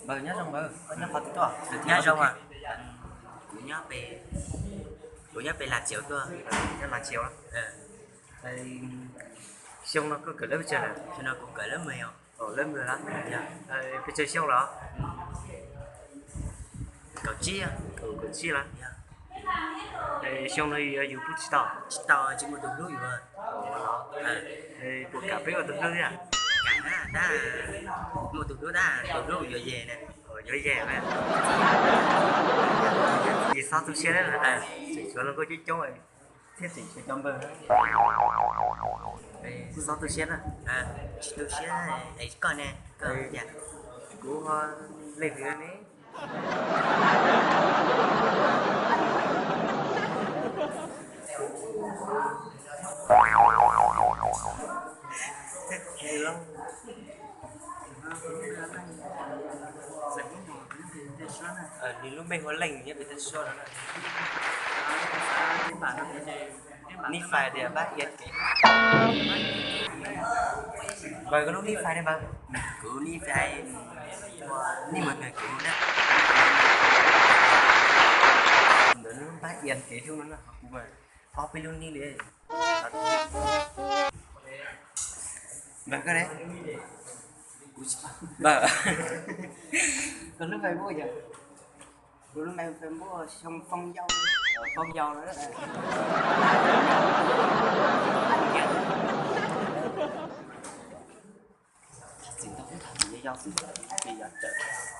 Npawg nyob zoo npawg, nyob qhov twg tuaj? Nyob zoo a. Kuv nyob pem, kuv nyob pem Las Tsiaus tuaj. Nyob Las Tsiaus. Xyoo no koj kawm lab pes tsawg lawm? Xyoo no kuv kawm lab mười os. Lab mười lawm. Pes tsawg xyoo lawm? Kaum tsib. Kaum tsib lawm. Xyoo no yus pub tsis tau? Tsis tau, tsis muaj tus hlub yuav. Puas kam peb ua tus hlub thiab? Kam na, tab muaj tus hlub tab tus hlub yuav yes na. Yuav yes na. Tsis txhob tu siab na, tseem tshuav hluas nkauj coob coob thiab tseem tshuav cov npawg. Tsis txhob tu siab na. Tsis tu siab, es koj ne? Koj, kuv ho leej twg ne? Nws lub npe hu ua Leej, nyob pem Taj Suab no. Nij Fais tias npab ia kev. Npawg, koj lub nij Fais ne npawg? Kuv nij Fais, nij mas npawg kuv na. Ntawd lub npab ia kev hlub no na, qhov kuv mas ob peb lub nij li. Npawg koj ne? Npawg, koj lub Facebook yog? Kuv lub npe Facebook Xyoo Foob Yau. Foob Yau no. Txiv ntau ub tham yau xwb, yau tsawv.